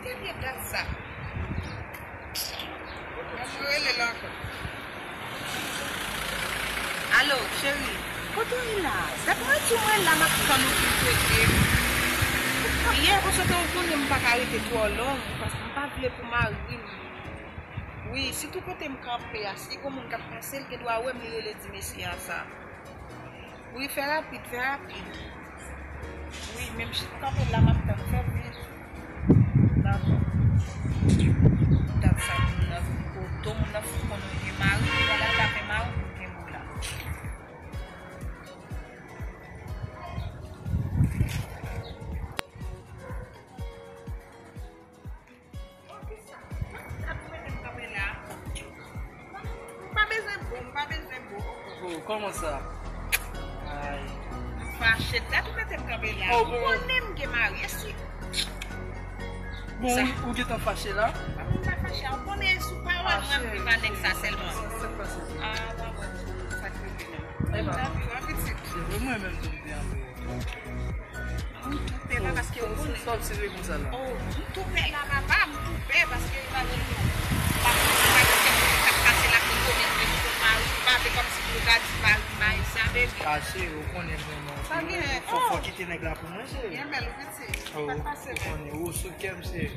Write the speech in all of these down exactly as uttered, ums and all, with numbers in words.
Ebyen, gad sa. Mwen rele l ankò. Alo, cheri, kote w ye la? Dat mwen di w mwen la, m ap tann ou pou w rete. Yè, konsa w konnen m pa ka rete twò long, paske m pa vle pou mari m. Wi, sitou kote m kanpe a, si gon moun k ap pase, l gen dwa wè m, li rele di mesye a sa. Wi, fè rapid, fè rapid. Wi, men m chita kanpe la, m ap tann, fè vit. Dakò. Dat sa moun nan vin kote w, moun nan fin konnen w gen mari, ou pral al avè mari w pou kenbe w la. M pa bezwen bo, m pa bezwen bo. Oh, kòman sa? Ay. M fache, dat ou mete m kanpe la. Oh, bon. Ou konnen m gen mari, esi. Bon, ou gentan fache la? M pa fache, ou konnen sou pawòl mwen, m viv a nèg sa sèlman. Sa, sa k pase? Ah, pa bon, sa k rive menm. Epa. Anpil, anpil pitit. Se vre, mwen menm tou m te anpil. M tou pè la paske ou konnen. Sa w tire konsa la? Oh, m tou pè la, papa, m tou pè paske imajine w. Pa konn sa k ap pase la, pou konnen mwen pou mari, pa vle kòmsi pou yo ta di mari, mari sa, baby. Kache, ou konnen mwen, non. Sa gen, fò, fò kite nèg la pou mwen, cheri. Gen bèl, ou piti. Oh, ou konnen, ou sou kè m, cheri.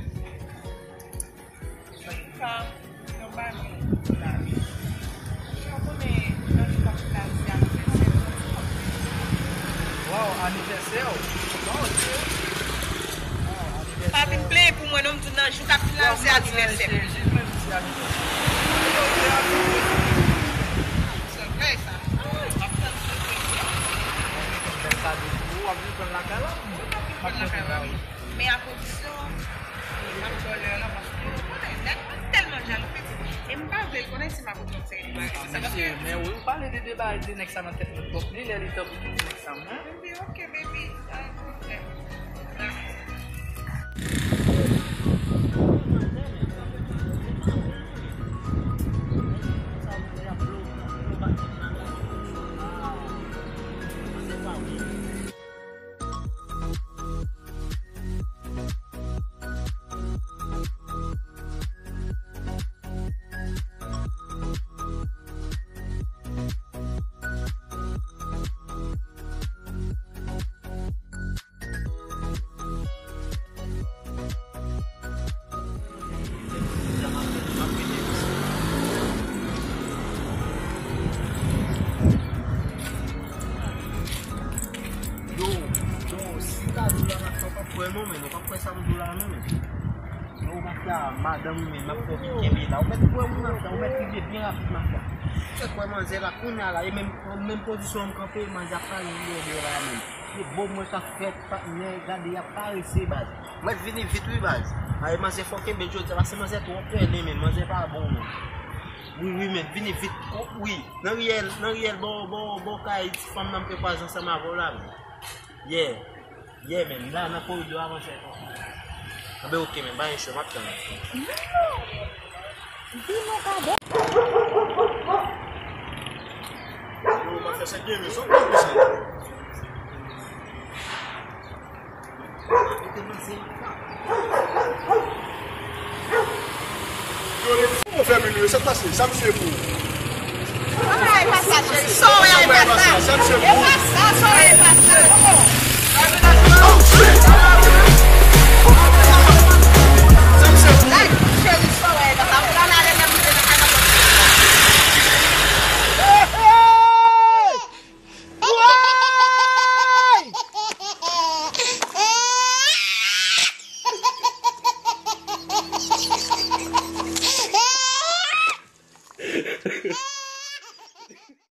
Sa, yon bagay la. Ou konnen, nan jou k ap vin la, se anivèsè. Waw, anivèsè w. Waw, cheri. Waw, anivèsè. Pa vin plenyen pou mwen, non, m di w nan jou k ap vin la, se anivèsè m. Jis mwen di anivèsè. Sèprèz sa. Ah, m ap tann sèprèz sa. Fè sa de ou, w ap vin pran l lakay la. M ap tann lakay la, wi. Men a kondisyon, m ap ba w lè la, paske ou konnen, nèg mwen tèlman jalou, pitit. E m pa vle l konnen si m ap pran yon seri de bagay konsa, paske men wi, ou pale de, de bagay de nèg sa nan tèt mwen twòp. Li lè li tankou tout nèg sa, mwen. Epi, ok, baby, pa gen pwoblèm. Dakò. Yo, yo, si m ta di w la, m ap fè w p ap kwè non, men, ou p ap kwè sa m di w la non, men. Yo, mafya, madanm ou menm, m ap fè w vin kenbe la. Ou mèt kwè wi, mafya, ou mèt rive byen rapid, mafya. Ou fèk wè manzè la, kounye a la, e menm, menm pozisyon m kanpe, manzè ap pale li deyò la menm. E bon mwen sa fèt, patnè, gade, y ap parese, baz. Ou mèt vini vit wi, baz. Ay, manzè fò kenbe jodi a, paske manzè twò pèlen, men, manzè pa bon, men. Wi, wi, men, vini vit, wi. Nan riyèl, nan riyèl, bò, bò, bò kay ti fanm nan m te kwaze ansanm avè w la, men. Yeah. Yeah, men, la, nan koridò a, manzè. Anben, ok, men, pa gen cho, m ap tann. Vin non, vin non, gadon. Yo, mafya, sa gen rezon, konn sa. Mete manzè anba. Yo, lè ti moun fè menm yo, sa k pase? Sa misye pou? Sa misye pou? Sa misye pou? E pa sa, sa e pa sa.